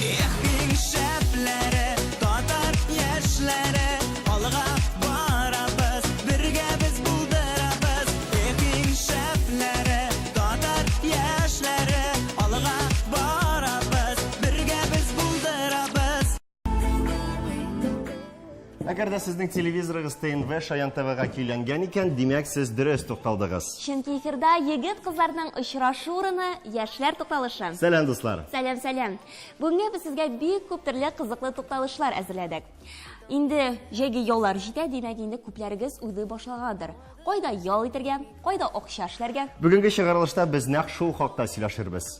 Эх, иң шәпләре, татар яшьләре, алга барабыз, бергә без булдырабыз. Эх, иң шәпләре, татар яшьләре, алга барабыз, бергә без булдырабыз. Әгәр дә сезнең телевизорыгыз ТНВ Шаян ТВга көйләнгән икән, димәк, сез дөрес тукталдыгыз. Чөнки эфирда егет-кызларның очрашу урыны, яшьләр тукталышы. Сәлам, дуслар! Сәлам, сәлам! Бүгенгә без сезгә бик күп төрле кызыклы тукталышлар әзерләдек. Инде җәйге яллар җитә, димәк, инде күпләрегез уйлый башлагандыр. Кайда ял итәргә, кайда акча эшләргә? Бүгенге чыгарылышта без нәкъ шул хакта сөйләшербез.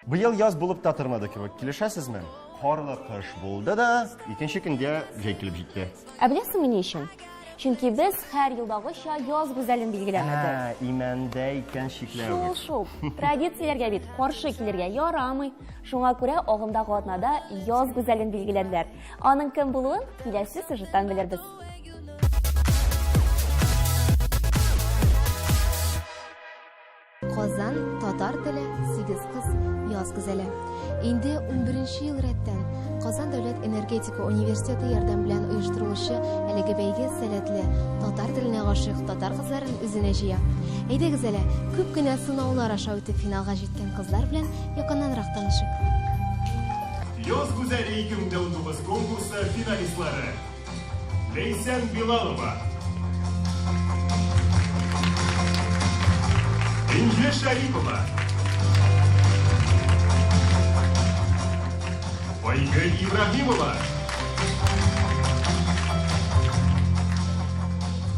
Быел яз булып та тормады кебек, килешәсезме? Карлы кыш булды да, икенче көндә җәй килеп җитте. Ә беләсеңме ни өчен? Чөнки без һәр елдагыча яз гүзәлен билгеләмәдек. Ә, имәндә икән чикләвек. Шул шул. Традицияләргә бит каршы килергә ярамый. Шуңа күрә агымдагы атнада яз гүзәлен билгеләделәр. Аның кем булуын киләсе сюжеттан белербез. Казан, татар теле, сигез кыз, яз гүзәле. Инде 11 ел рәттән Казан дәүләт энергетика университеты ярдәм белән оештырылучы әлеге бәйге сәләтле, татар теленә гашыйк татар кызларын үзенә җыя. Әйдәгез әле, күп кенә сынаулар аша үтеп финалга җиткән кызлар белән якыннанрак танышыйк. Яз гүзәле 2019 конкурсы финалистлары. Ләйсән Билалова. Энҗе Шәрипова. Айгөл Ибраһимова.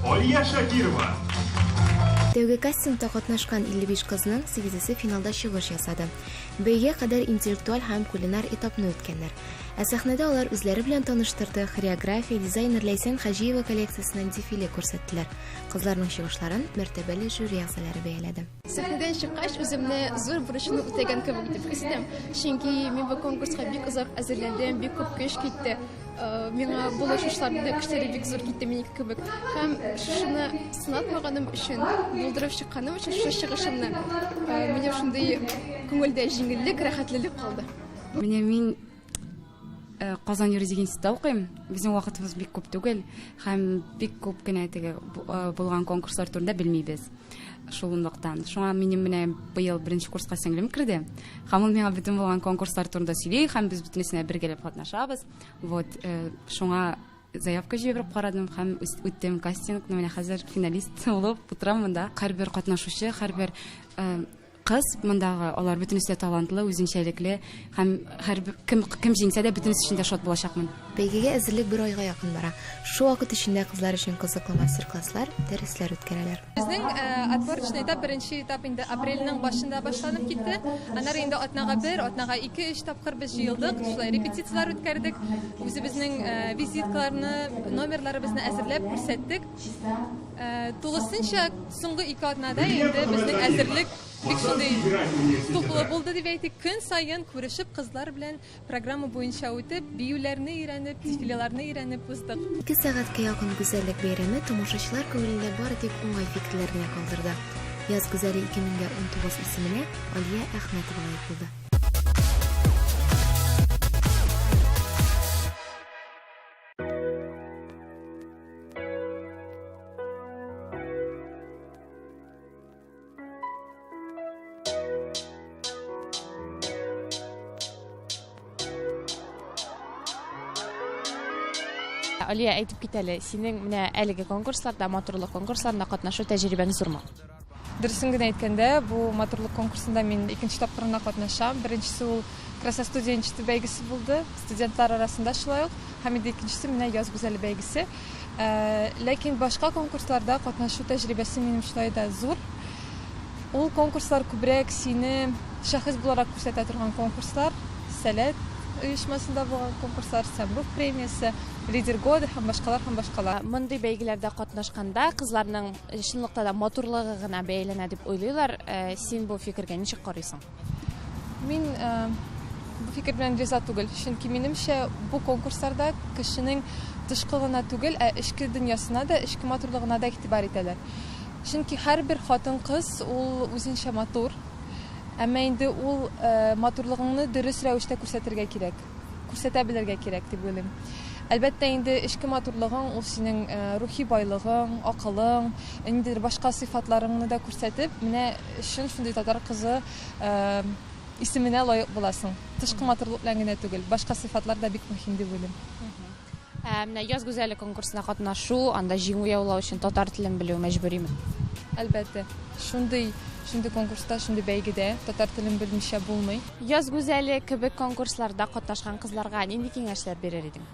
Алия Шакирова. Тәүге кастингта катнашкан 55 кызның сигезесе финалда чыгыш ясады. Бәйгегә кадәр интеллектуаль һәм кулинар этапны үткәннәр. Ә сәхнәдә алар үзләре белән таныштырды, хореография, дизайнер Ләйсән Хаҗиева коллекциясеннән дефиле күрсәттеләр. Кызларның чыгышларын мәртәбәле жюри әгъзалары бәяләде. Сәхнәдән чыккач, үземне зур бурычны үтәгән кебек итеп хис итәм. Чөнки мин бу конкурска бик озак әзерләндем, бик күп көч китте. Э, миңа булышучыларның да көчләре бик зур китте минеке кебек. Һәм шушыны сынатмаганым өчен, булдырып чыкканым өчен шушы чыгышымны, э, минем шундый күңелдә җиңеллек, рәхәтлелек калды. Менә мин э, Казан юридик институтта укыйм. Безнең вакытыбыз бик күп түгел һәм бик күп кенә теге э, булган конкурслар турында белмибез. Шулынлыктан. Шуңа минем менә быел беренче курска сеңлем керде. Һәм ул миңа бөтен булган конкурслар турында сөйли һәм без бөтенесенә бергәләп катнашабыз. Вот, э, шуңа заявка җибәреп карадым һәм үттем кастингны. Менә хәзер финалист булып утырам монда. Һәрбер катнашучы, һәрбер Кыз мондагы, алар бөтенесе дә талантлы, үзенчәлекле һәм һәр кем кем җиңсә дә бөтенесе өчен дә шат булачакмын. Бәйгегә әзерлек бер айга якын бара. Шушы вакыт эчендә кызлар өчен кызыклы мастер-класслар, дәресләр үткәрәләр. Безнең отборочный этап, беренче этап инде апрельнең башында башланып китте. Аннары инде атнага бер, атнага ике, өч тапкыр без җыелдык, шулай репетицияләр үткәрдек, үзебезнең визиткаларны, номерларыбызны әзерләп күрсәттек. Тулысынча соңгы ике атнада инде безнең әзерлек бик шундый туплы булды дип әйтик. Көн саен күрешеп кызлар белән программа буенча үтеп, биюләрне өйрәнеп, дефилеларны өйрәнеп уздык. Ике сәгатькә якын гүзәллек бәйрәме тамашачылар күңелендә бары тик уңай фикерләр генә калдырды. Яз гүзәле 2019 исеменә Алия Әхмәтова лаек булды. Алия, әйтеп кит әле, синең менә әлеге конкурсларда, матурлык конкурсларында катнашу тәҗрибәң зурмы? Дөресен генә әйткәндә, бу матурлык конкурсында мин икенче тапкыр гына катнашам. Беренчесе ул Краса студенчество бәйгесе булды, студентлар арасында шулай ук. Һәм инде икенчесе менә Яз гүзәле бәйгесе. Ләкин башка конкурсларда катнашу тәҗрибәсе минем шулай да зур. Ул конкурслар күбрәк сине шәхес буларак күрсәтә торган конкурслар, Сәләт оешмасында булган конкурслар, Сәмрух премиясе, Лидер года һәм башкалар һәм башкалар. Мондый бәйгеләрдә катнашканда кызларның чынлыкта да матурлыгы гына бәяләнә дип уйлыйлар. Син бу фикергә ничек карыйсың? Мин бу фикер белән риза түгел. Чөнки минемчә, бу конкурсларда кешенең тышкы гына түгел, ә эчке дөньясына да, эчке матурлыгына да игътибар итәләр. Чөнки һәрбер хатын-кыз ул үзенчә матур. Әмма инде ул матурлыгыңны дөрес рәвештә күрсәтергә кирәк. Күрсәтә белергә кирәк дип уйлыйм. Әлбәттә инде эчке матурлыгың ул синең рухи байлыгың, акылың, ниндидер башка сыйфатларыңны да күрсәтеп, менә чын шундый татар кызы исеменә лаек буласың. Тышкы матурлык белән генә түгел, башка сыйфатлар да бик мөһим дип уйлыйм. Ә менә Яз гүзәле конкурсына катнашу, анда җиңү яулау өчен татар телен белү мәҗбүриме? Әлбәттә. Шундый, шундый конкурста, шундый бәйгедә татар телен белмичә булмый. Яз гүзәле кебек конкурсларда катнашкан кызларга нинди киңәшләр бирер идең?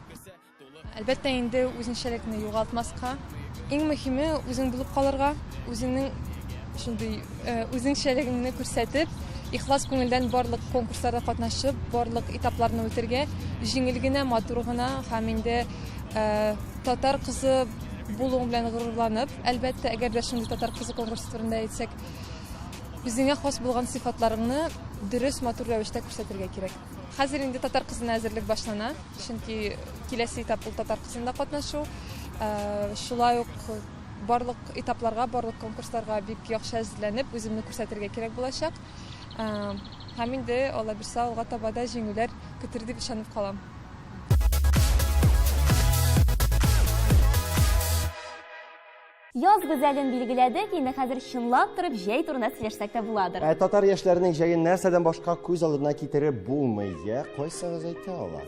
Әлбәттә инде, үзенчәлекне югалтмаска. Иң мөһиме, үзең булып калырга, үзеңнең шундый үзенчәлегеңне күрсәтеп, ихлас күңелдән барлык конкурсларда катнашып, барлык этапларны үтергә, җиңел генә, матур гына һәм инде татар кызы булуың белән горурланып, әлбәттә, әгәр дә шундый татар кызы конкурсы турында әйтсәк, үзеңә хас булган сыйфатларыңны дөрес, матур рәвештә күрсәтергә кирәк. Хәзер инде татар кызына әзерлек башлана, чөнки киләсе этап ул татар кызында катнашу. Шулай ук барлык этапларга, барлык конкурсларга бик яхшы әзерләнеп, үземне күрсәтергә кирәк булачак. Һәм инде, Алла бирсә, алга таба да җиңүләр көтер дип ышанып калам. Яз гүзәлен билгеләдек, инде хәзер чынлап торып җәй турында сөйләшсәк тә буладыр. Ә татар яшьләренең җәен нәрсәдән башка күз алдына китереп булмый? Йә, кайсыгыз әйтә ала?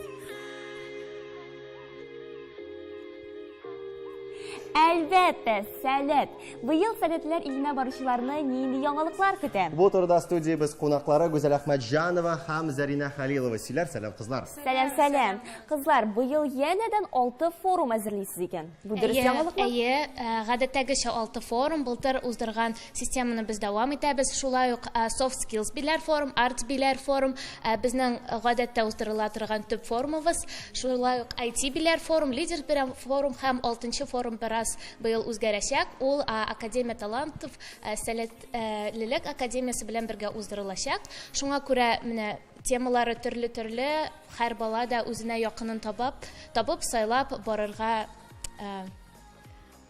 Әлбәттә, Сәләт! Быел Сәләтләр иленә баручыларны нинди яңалыклар көтә? Бу турыда студиябез кунаклары Гүзәл Әхмәтҗанова һәм Зәринә Хәлилова сөйләр. Сәлам, кызлар! Сәлам, сәлам! Кызлар, быел янәдән 6 форум әзерлисез икән. Бу дөрес яңалыкмы? Әйе, гадәттәгечә 6 форум. Былтыр уздырган системаны без дәвам итәбез. Шулай ук Soft Skills Биләр форум, Arts Биләр форум, безнең гадәттә уздырыла торган төп форумыбыз. Шулай ук IT Биләр форум, Лидер Биләр форум һәм алтынчы форум бераз быел үзгәрәчәк. Ул Академия талантов сәләтлелек академиясе белән бергә уздырылачак. Шуңа күрә менә темалары төрле-төрле, һәр бала да үзенә якынын табып, табып сайлап барырга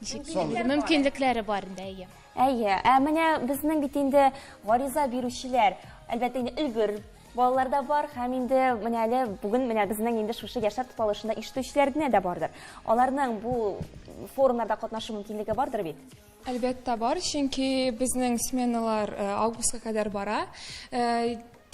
ничек мөмкинлекләре бар инде, әйе. Әйе, ә менә безнең бит инде гариза бирүчеләр, әлбәттә инде өлгер балалар да бар һәм инде менә әле бүген менә безнең инде шушы яшьләр тукталышында ишетүчеләр генә дә бардыр. Аларның бу форумнарда катнашу мөмкинлеге бардыр бит? Әлбәттә бар, чөнки безнең сменалар августка кадәр бара.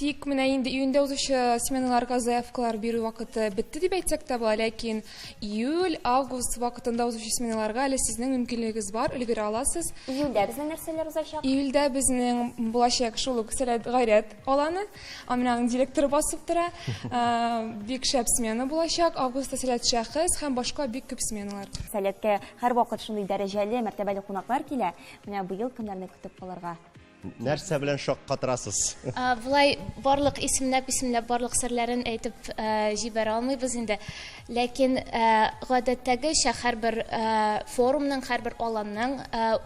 Тик менә инде июньдә узучы сменаларга заявкалар бирү вакыты бетте дип әйтсәк тә була, ләкин июль, август вакытында узучы сменаларга әле сезнең мөмкинлегегез бар, өлгерә аласыз. Июльдә безнең нәрсәләр узачак? Июльдә безнең булачак шул ук Сәләт Гайрәт аланы, ә менә аның директоры басып тора. Бик шәп смена булачак. Августта Сәләт шәхес һәм башка бик күп сменалар. Сәләткә һәрвакыт шундый дәрәҗәле, мәртәбәле кунаклар килә. Менә быел кемнәрне көтеп калырга? Нәрсә белән шаккатырасыз? Болай барлык исемләп-исемләп барлык серләрен әйтеп җибәрә алмыйбыз инде. Ләкин гадәттәгечә һәрбер форумның, һәрбер аланның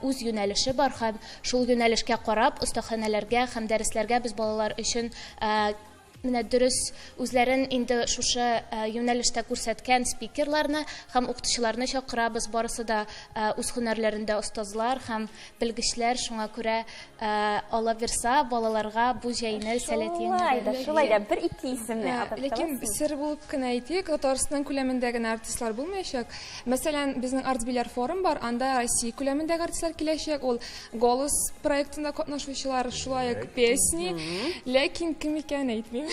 үз юнәлеше бар һәм Шул юнәлешкә карап, остаханәләргә һәм дәресләргә без балалар өчен менә дөрес үзләрен инде шушы юнәлештә күрсәткән спикерларны һәм укытучыларны чакырабыз. Барысы да үз һөнәрләрендә остазлар һәм белгечләр. Шуңа күрә Алла бирса, балаларга бу җәйне Сәләт Шулай да, шулай да, бер-ике исемне атап Ләкин сер булып кенә әйтик, Татарстан күләмендә генә артистлар булмаячак. Мәсәлән, безнең Артбиләр форум бар, анда Россия күләмендәге артистлар киләчәк. Ул Голос проектында катнашучылар, шулай ук песни. Ләкин кем икәнен әйтмим.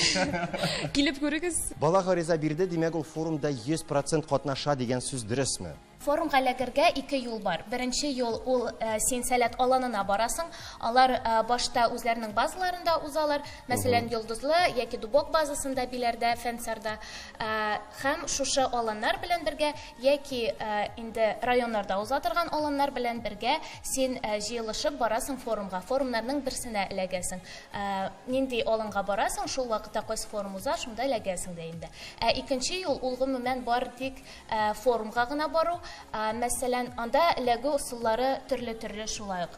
Килеп күрегез. Бала гариза бирде, димәк, ул форумда 100% катнаша дигән сүз дөресме? Форумга эләгергә ике юл бар. Беренче юл ул син Сәләт аланына барасың. Алар башта үзләренең базаларында узалар. Мәсәлән, Йолдызлы яки Дубок базасында Биләрдә, Фәнсарда. Һәм шушы аланнар белән бергә яки инде районнарда уза торган аланнар белән бергә син җыелышып барасың форумга. Форумнарның берсенә эләгәсең. Нинди аланга барасың, шул вакытта кайсы форум уза, шунда эләгәсең дә инде. Ә икенче юл ул гомумән бар тик форумга гына бару. Мәсәлән, анда эләгү ысуллары төрле-төрле шулай ук.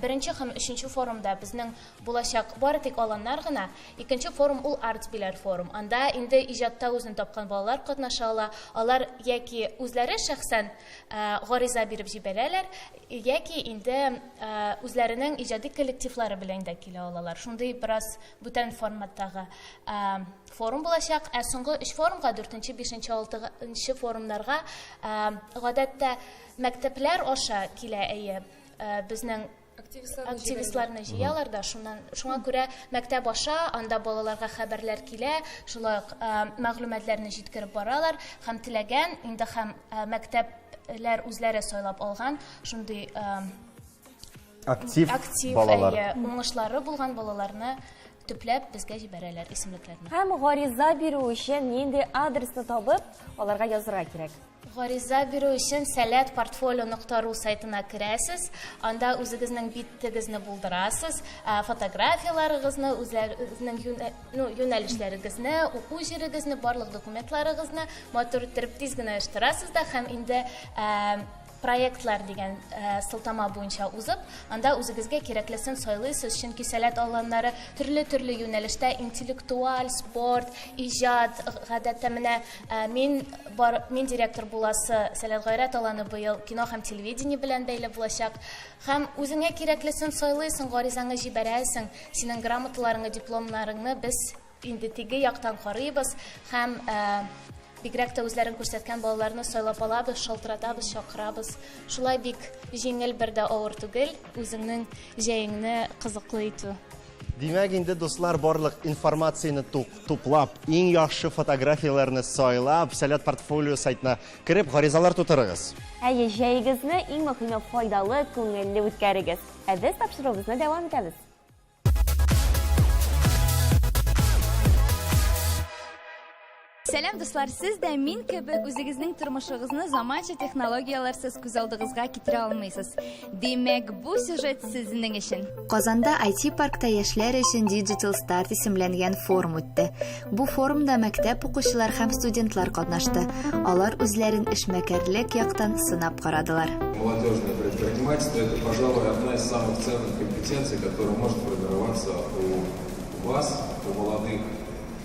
Беренче һәм өченче форумда безнең булачак бары тик аланнар гына. Икенче форум ул Арт-Биләр форум. Анда инде иҗатта үзен тапкан балалар катнаша ала. Алар яки үзләре шәхсән гариза биреп җибәрәләр, яки инде үзләренең иҗади коллективлары белән дә килә алалар. Шундый бераз бүтән форматтагы форум булачак. Ә соңгы өч форумга, дүртенче, бишенче, алтынчы форумнарга гадәттә мәктәпләр аша килә, әйе, безнең активистларны җыялар да, шуннан шуңа күрә мәктәп аша анда балаларга хәбәрләр килә, шулай ук мәгълүматларны җиткереп баралар һәм теләгән инде һәм мәктәпләр үзләре сайлап алган шундый актив, актив балалар. Әйе, уңышлары булган балаларны төпләп безгә җибәрәләр исемлекләрне. Һәм гариза бирү өчен нинди адресны табып, аларга язырга кирәк? Гариза бирү өчен сәләт портфолио нокта ру сайтына керәсез, анда үзегезнең битегезне булдырасыз, фотографияләрегезне, үзләрегезнең ну, юнәлешләрегезне, уку җирегезне, барлык документларыгызны матур иттереп тиз генә оештырасыз да һәм инде Проектлар дигән сылтама буенча узып, анда үзегезгә кирәклесен сайлыйсыз, чөнки сәләт аланнары төрле-төрле юнәлештә, интеллектуаль, спорт, иҗат, гадәттә менә мин бар, мин директор буласы Сәләт Гайрәт аланы быел кино һәм телевидение белән бәйле булачак. Һәм үзеңә кирәклесен сайлыйсың, гаризаңны җибәрәсең, синең грамоталарыңны, дипломнарыңны без Инде теге яктан карыйбыз һәм бигрәк тә үзләрен күрсәткән балаларны сайлап алабыз, шалтыратабыз, чакырабыз. Шулай бик җиңел, бер дә авыр түгел, үзеңнең җәеңне кызыклы итү. Димәк, инде, дуслар, барлык информацияне туплап, иң яхшы фотографияләрне сайлап, Сәләт портфолио сайтына кереп, гаризалар тутырыгыз. Әйе, җәегезне иң мөһиме файдалы, күңелле үткәрегез. Ә без тапшыруыбызны дәвам итәбез. Сәлам, дуслар! Сез дә мин кебек үзегезнең тормышыгызны заманча технологияләрсез күз алдыгызга китерә алмыйсыз. Димәк, бу сюжет сезнең өчен. Казанда IT-паркта яшьләр өчен Digital Start исемләнгән форум үтте. Бу форумда мәктәп укучылар һәм студентлар катнашты. Алар үзләрен эшмәкәрлек яктан сынап карадылар. Молодежное предпринимательство – это, пожалуй, одна из самых ценных компетенций, которая может формироваться у вас, у молодых,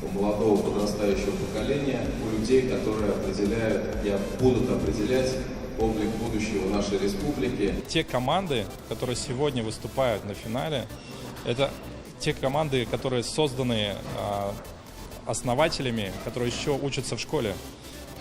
у молодого подрастающего поколения, у людей, которые определяют и будут определять облик будущего нашей республики. Те команды, которые сегодня выступают на финале, это те команды, которые созданы основателями, которые еще учатся в школе.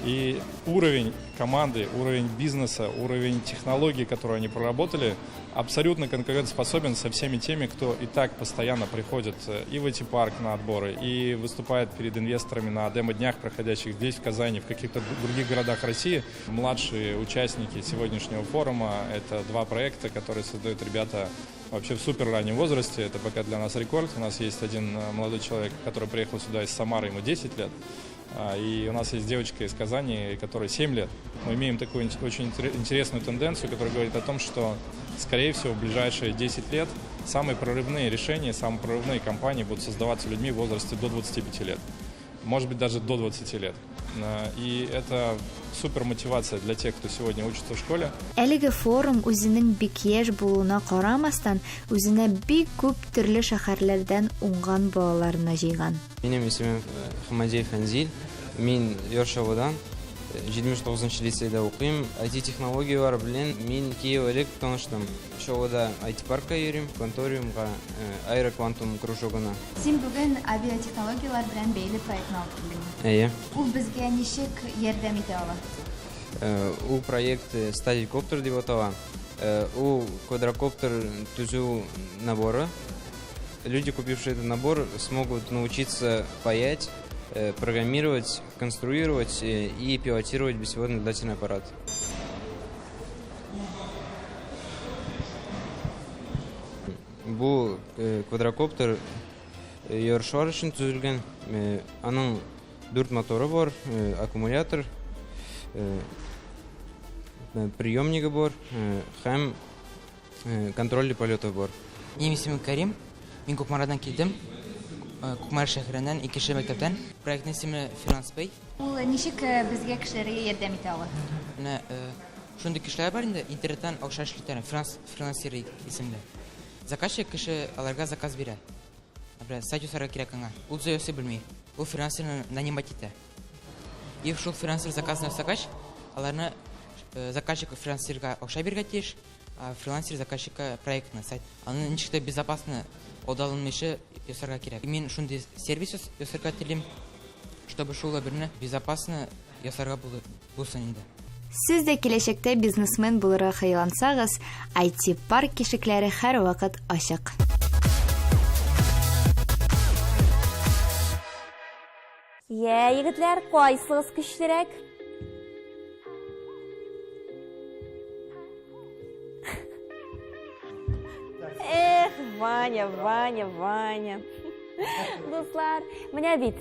И уровень команды, уровень бизнеса, уровень технологий, которые они проработали, абсолютно конкурентоспособен со всеми теми, кто и так постоянно приходит и в IT-парк на отборы, и выступает перед инвесторами на демо-днях, проходящих здесь, в Казани, в каких-то других городах России. Младшие участники сегодняшнего форума – это два проекта, которые создают ребята вообще в супер раннем возрасте. Это пока для нас рекорд. У нас есть один молодой человек, который приехал сюда из Самары, ему 10 лет. И у нас есть девочка из Казани, которой 7 лет. Мы имеем такую очень интересную тенденцию, которая говорит о том, что, скорее всего, в ближайшие 10 лет самые прорывные решения, самые прорывные компании будут создаваться людьми в возрасте до 25 лет. Может быть, даже до 20 лет. И это супер мотивация для тех, кто сегодня учится в школе. Әлеге форум үзенең бик яшь булуына карамастан, үзенә бик күп төрле шәһәрләрдән уңган балаларны җыйган. Минем исемем Хамадеев Фәнзил. Мин Яр Чаллыдан, 79 нчы лицейда укыйм. IT-технологияләр белән мин ике ел элек таныштым. Чаллыда IT-паркка йөрим, Кванториумга, Аэроквантум кружогына. Син бүген авиатехнологияләр белән бәйле проектны алып килдеңме? Әйе. Ул безгә ничек ярдәм итә ала? Ул проект Стадикоптер дип атала. Ул квадрокоптер төзү наборы. Люди, купившие этот набор, смогут научиться паять, программировать, конструировать и пилотировать беспилотный летательный аппарат. Бу квадрокоптер ярышлар өчен төзелгән. Аның дүрт моторы бар, аккумулятор, приемнигы бар һәм контрольный полеты бар. Минем исемем Карим. Мин Кукмарадан килдем. Кукмара шәһәреннән, икенче мәктәптән. Проектның исеме Финанс Pay. Ул ничек безгә кешеләргә ярдәм итә ала? Менә Шундый кешеләр бар инде, интернеттан акча эшлитәләр, фриланс, фрилансер исемле. Заказчик кеше аларга заказ бирә. Например, сайт ясарга кирәк аңа. Ул үзе ясый белми. Ул фрилансерны нанимать итә. И шул фрилансер заказны ясагач, аларны э, заказчик фрилансерга акча бирергә тиеш, а фрилансер заказчикка проектны, сайт. Аны ничек тә безопасно алдалынмыйча ясарга кирәк. Мин шундый сервис ясарга телим, чтобы шул әйберне безопасно ясарга булсын инде. Сез дә киләчәктә бизнесмен булырга хыяллансагыз, IT-парк ишекләре һәрвакыт ачык. Йә, егетләр, кайсыгыз көчлерәк? Эх, Ваня, Ваня, Ваня. Дуслар, менә бит.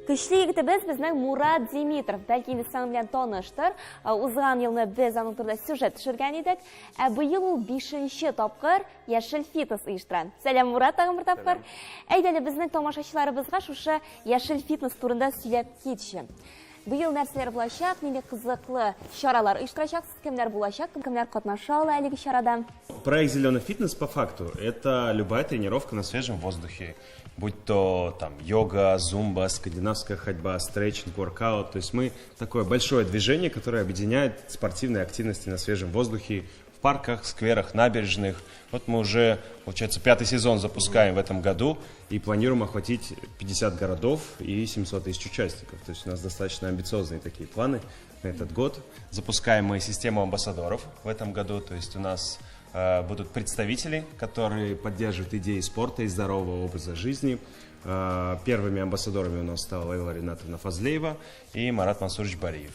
Көчле егетебез безнең Мурат Димитров. Бәлки инде сез аның белән таныштыр. Узган елны без аның турында сюжет төшергән идек. Ә быел ул бишенче тапкыр Яшел фитнес оештыра. Сәлам, Мурат, тагын бер тапкыр. Әйдә әле безнең тамашачыларыбызга шушы Яшел фитнес турында сөйләп китче. Быел нәрсәләр булачак, нинди кызыклы чаралар оештырачаксыз, кемнәр булачак, кемнәр катнаша ала әлеге чарада? Проект «Зеленый фитнес» по факту – это любая тренировка на свежем воздухе, будь то там йога, зумба, скандинавская ходьба, стретчинг, воркаут. То есть мы такое большое движение, которое объединяет спортивные активности на свежем воздухе в парках, скверах, набережных. Вот мы уже, получается, пятый сезон запускаем в этом году и планируем охватить 50 городов и 700 тысяч участников. То есть у нас достаточно амбициозные такие планы на этот год. Запускаем мы систему амбассадоров в этом году, то есть у нас э, будут представители, которые поддерживают идеи спорта и здорового образа жизни. Э, первыми амбассадорами у нас стала Лейла Ринатовна Фазлеева и Марат Мансурович Бариев.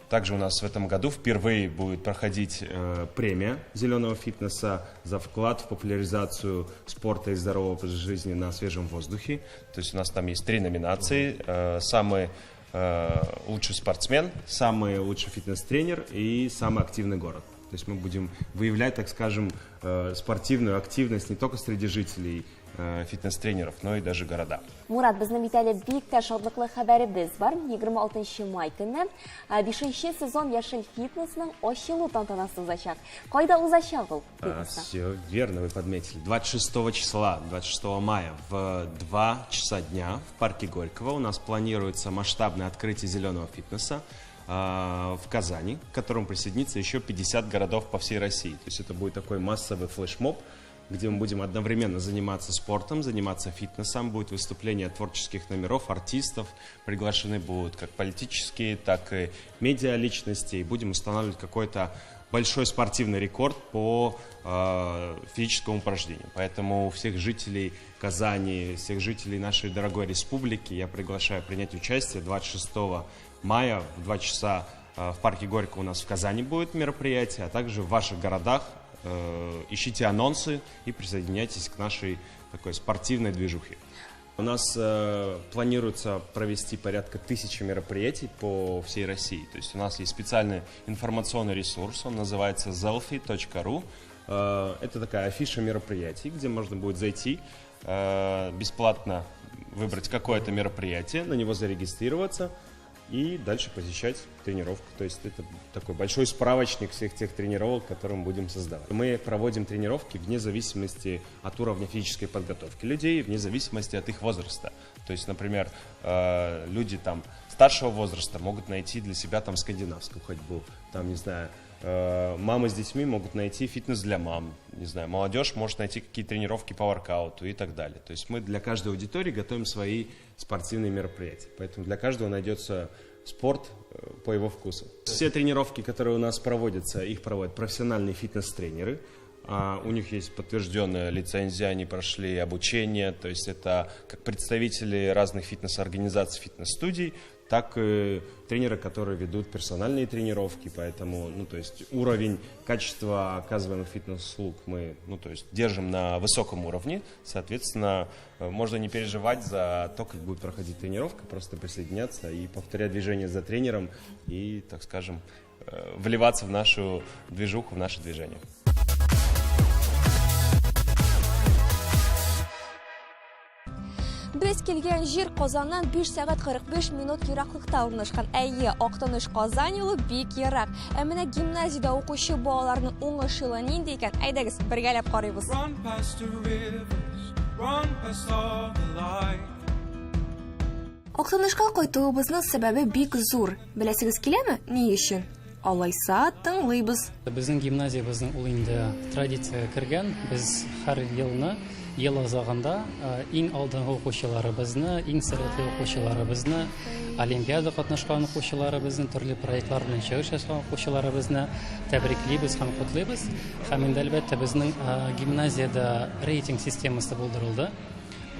Также у нас в этом году впервые будет проходить э, премия зеленого фитнеса за вклад в популяризацию спорта и здорового образа жизни на свежем воздухе. То есть у нас там есть три номинации. Э, самый э, лучший спортсмен, самый лучший фитнес-тренер и самый активный город. То есть мы будем выявлять, так скажем, э, спортивную активность не только среди жителей э, фитнес-тренеров, но и даже города. Мурат, безнең бит әле бик тә шатлыклы хәбәребез бар. 26 май көнне 5 сезон Яшел фитнесның ачылу тантанасы узачак. Кайда узачак ул? Все верно, вы подметили. 26 числа, 26 мая в 2 часа дня в парке Горького у нас планируется масштабное открытие зеленого фитнеса в Казани, к которому присоединится еще 50 городов по всей России. То есть это будет такой массовый флешмоб, где мы будем одновременно заниматься спортом, заниматься фитнесом, будет выступление творческих номеров, артистов, приглашены будут как политические, так и медиа-личности, и будем устанавливать какой-то большой спортивный рекорд по э, физическому упражнению. Поэтому всех жителей Казани, всех жителей нашей дорогой республики я приглашаю принять участие 26 мая в 2 часа э, в парке Горького у нас в Казани будет мероприятие, а также в ваших городах э, ищите анонсы и присоединяйтесь к нашей такой спортивной движухе. У нас э, планируется провести порядка тысячи мероприятий по всей России. То есть у нас есть специальный информационный ресурс, он называется zelfie.ru. Э, это такая афиша мероприятий, где можно будет зайти, э, бесплатно выбрать какое-то мероприятие, на него зарегистрироваться и дальше посещать тренировку. То есть это такой большой справочник всех тех тренировок, которые мы будем создавать. Мы проводим тренировки вне зависимости от уровня физической подготовки людей, вне зависимости от их возраста. То есть, например, э, люди там старшего возраста могут найти для себя там скандинавскую ходьбу, там, не знаю, э, мамы с детьми могут найти фитнес для мам, не знаю, молодежь может найти какие тренировки по воркауту и так далее. То есть мы для каждой аудитории готовим свои спортивные мероприятия. Поэтому для каждого найдется спорт э, по его вкусу. Все тренировки, которые у нас проводятся, их проводят профессиональные фитнес-тренеры. А, у них есть подтвержденная лицензия, они прошли обучение, то есть это как представители разных фитнес-организаций, фитнес-студий, так и тренеры, которые ведут персональные тренировки, поэтому, ну, то есть уровень качества оказываемых фитнес-услуг мы, ну, то есть держим на высоком уровне, соответственно, э, можно не переживать за то, как будет проходить тренировка, просто присоединяться и повторять движение за тренером и, так скажем, э, вливаться в нашу движуху, в наше движение. Без килгән җир Казаннан 5 сәгать 45 минут ераклыкта урнашкан. Әйе, Актаныш Казан юлы бик ерак. Ә менә гимназиядә укучы балаларның уңыш юлы нинди икән? Әйдәгез, бергәләп карыйбыз. Run past the rivers, run past all the light. Актанышка кайтуыбызның сәбәбе бик зур. Беләсегез киләме, ни өчен? Алайса, тыңлыйбыз. Безнең гимназиябезнең ул инде традициягә кергән. Без һәр елны ел азагында иң алдынгы укучыларыбызны, иң сәләтле укучыларыбызны, олимпиада катнашкан укучыларыбызны, төрле проектлар белән чыгыш ясаган укучыларыбызны тәбриклибез һәм котлыйбыз. Һәм инде, әлбәттә, безнең гимназиядә рейтинг системасы булдырылды.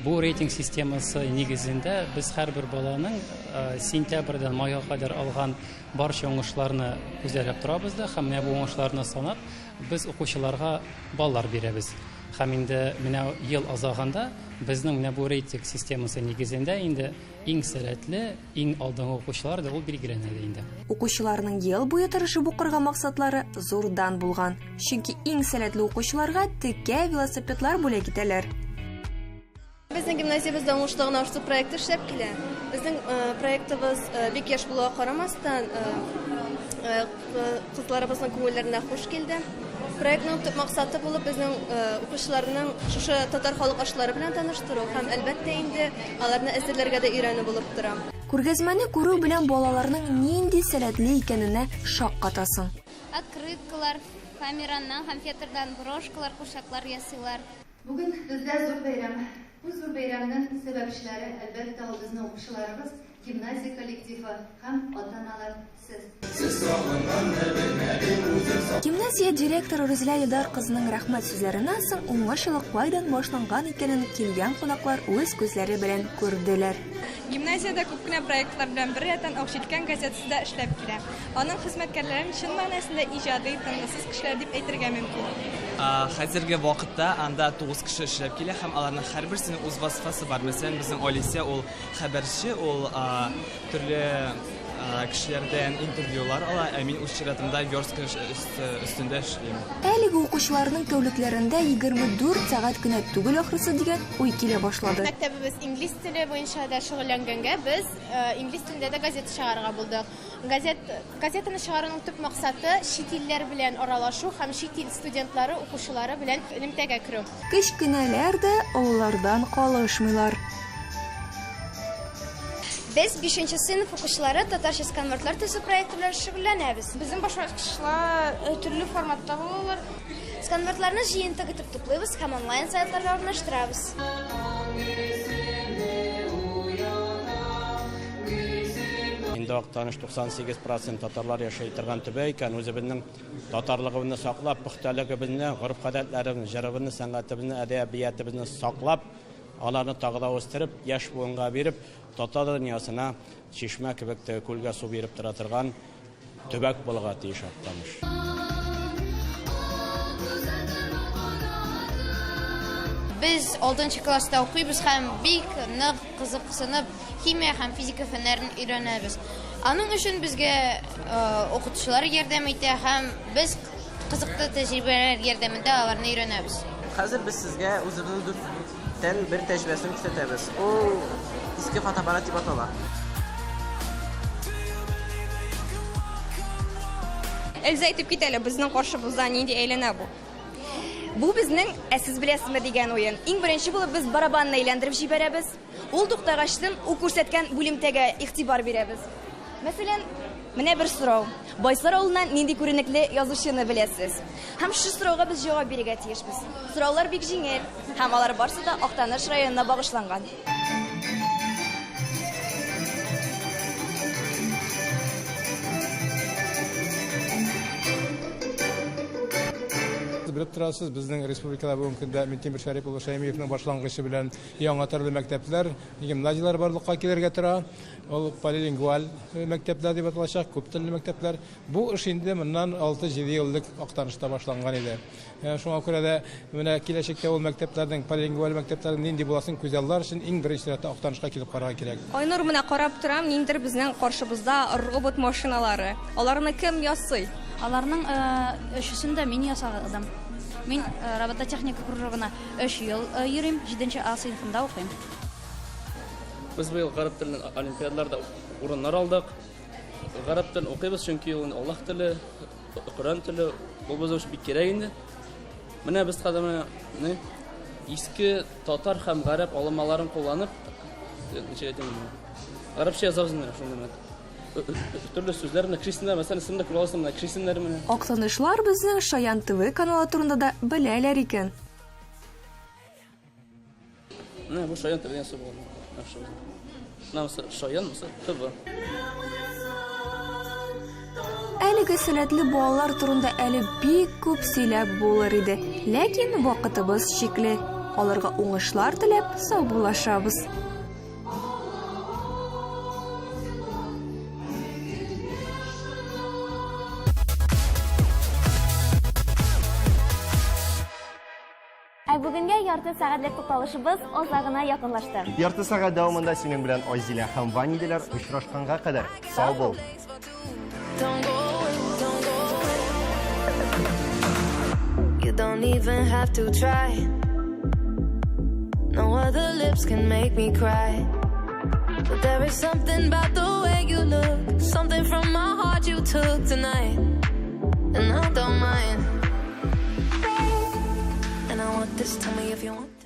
Бу рейтинг системасы нигезендә без һәрбер баланың сентябрьдән майга кадәр алган Барча уңышларны күзәләп торабыз да һәм менә бу уңышларны санап, без укучыларга баллар бирәбез. Һәм инде менә ел азагында безнең менә бу рейтинг системасы нигезендә инде иң сәләтле, иң алдынгы укучылар да ул билгеләнә дә инде. Укучыларның ел буе тырышып укырга максатлары зурдан булган. Чөнки иң сәләтле укучыларга текә велосипедлар бүләк итәләр. Безнең гимназиябездә уңышлы гына аш-су проекты эшләп килә. Безнең проектыбыз бик яшь булуга карамастан, кызларыбызның күңелләренә хуш килде. Проектның төп максаты булып безнең укучыларның шушы татар халык ашлары белән таныштыру һәм, әлбәттә инде, аларны әзерләргә дә өйрәнү булып тора. Күргәзмәне күрү белән балаларның нинди сәләтле икәненә шаккатасың. Открыткалар, фоамираннан һәм фетрдан брошкалар, курчаклар ясыйлар. Бүген бездә зур бәйрәм. Бу зур бәйрәмнең сәбәпчеләре, әлбәттә, ул безнең укучыларыбыз, гимназия коллективы һәм ата-аналар, сез. Гимназия директоры Рүзилә Илдар кызының рәхмәт сүзләреннән соң уңыш юлы кайдан башланган икәнен килгән кунаклар үз күзләре белән күрделәр. Гимназиядә күп кенә проектлар белән беррәттән Акҗилкән газетасы да эшләп килә. Аның хезмәткәрләрен чын мәгънәсендә иҗади, тынгысыз кешеләр дип әйтергә мөмкин. Хәзерге вакытта анда 9 кеше эшләп килә һәм аларның һәрберсенең үз вазифасы бар. Мәсәлән, безнең Олеся ул хәбәрче, ул төрле кешеләрдән интервьюлар ала, ә мин үз чиратымда верстка өстендә эшлим. Әлеге укучыларның тәүлекләрендә 24 сәгать кенә түгел ахрысы дигән уй килә башлады. Мәктәбебез инглиз теле буенча да шөгыльләнгәнгә, без инглиз телендә дә газета чыгарырга булдык. Газет, газетаны чыгаруның төп максаты, чит илләр белән аралашу һәм чит ил студентлары, укучылары белән элемтәгә керү. Кечкенәләр дә олылардан калышмыйлар. Без, бишенче сыйныф укучылары, татарча сканвордлар төзү проекты белән шөгыльләнәбез. Безнең башваткычлар төрле форматта булалар. Сканвордларны җыентык итеп туплыйбыз һәм онлайн сайтларда урнаштырабыз. Инде Актаныш 98 процент татарлар яшәй торган төбәк икән, үзебезнең татарлыгыбызны саклап, пөхтәлегебезне, гореф-гадәтләребезне, җырыбызны, сәнгатебезне, әдәбиятыбызны саклап, аларны тагы да үстереп, яшь буынга биреп, татар дөньясына чишмә кебек теге күлгә су биреп тора торган төбәк булырга тиеш Актаныш. Без алтынчы класста укыйбыз һәм бик нык кызыксынып химия һәм физика фәннәрен өйрәнәбез. Аның өчен безгә укытучылар ярдәм итә һәм без кызыклы тәҗрибәләр ярдәмендә аларны өйрәнәбез. Хәзер без сезгә үзебезнең дүрттән бер тәҗрибәсен күрсәтәбез. Ул иске фотоаппарат дип атала. Эльза, әйтеп кит әле, безнең каршыбызда нинди әйләнә бу? Бу безнең Ә сез беләсезме дигән уен. Иң беренче булып без барабанны әйләндереп җибәрәбез. Ул туктагачтын, ул күрсәткән бүлемтәгә игътибар бирәбез. Мәсәлән, менә бер сорау. Байсар авылыннан нинди күренекле язучыны беләсез? Һәм шушы сорауга без җавап бирергә тиешбез. Сораулар бик җиңел, һәм алар барсы да Актаныш районына багышланган. Белеп торасыз, безнең республикада бүгенге көндә Минтимер Шәрип улы Шәймиевның башлангычы белән яңа төрле мәктәпләр, гимназияләр барлыкка килергә тора. Ул полилингваль мәктәпләр дип аталачак, күп телле мәктәпләр. Бу эш инде моннан 6-7 ел элек Актанышта башланган иде. Шуңа күрә дә менә киләчәктә ул мәктәпләрнең, полилингваль мәктәпләрнең нинди буласын күзаллар өчен иң беренче чиратта Актанышка килеп карарга кирәк. Айнур, менә карап торам, ниндидер безнең каршыбызда робот машиналары. Аларны кем ясый? Аларның өчесен дә мин ясадым. Мин робототехника кружогына өч ел йөрим, җиденче А сыйныфында укыйм. Без быел гарәп теленнән олимпиадаларда урыннар алдык. Гарәп телен укыйбыз, чөнки ул инде Аллаһ теле, Коръән теле, ул безгә өчен бик кирәк инде. Менә без хәзер менә не иске татар һәм гарәп алымаларын кулланып, ничек әйтим, гарәпчә язабыз менә шундый менә. Төрле сүзләр менә кеше мәсәлән, син дә күрә аласың менә кеше исемнәре менә. Актанышлар безнең Шаян ТВ каналы турында да беләләр икән. Менә бу Шаян ТВ дигән сүз булган. Менә монысы Шаян, монысы ТВ. Әлеге сәләтле балалар турында әле бик күп сөйләп булыр иде. Ләкин вакытыбыз чикле. Аларга уңышлар теләп саубуллашабыз. Ә бүгенгә ярты сәгатьлек тукталышыбыз азагына якынлашты. Ярты сәгать дәвамында синең белән Айзилә һәм Ваня иделәр. Очрашканга кадәр. Сау бул. You don't even have to try. No other lips can make me cry. But there is something about the way you look, something from my heart you took tonight. And I don't mind. And I want this, tell me if you want.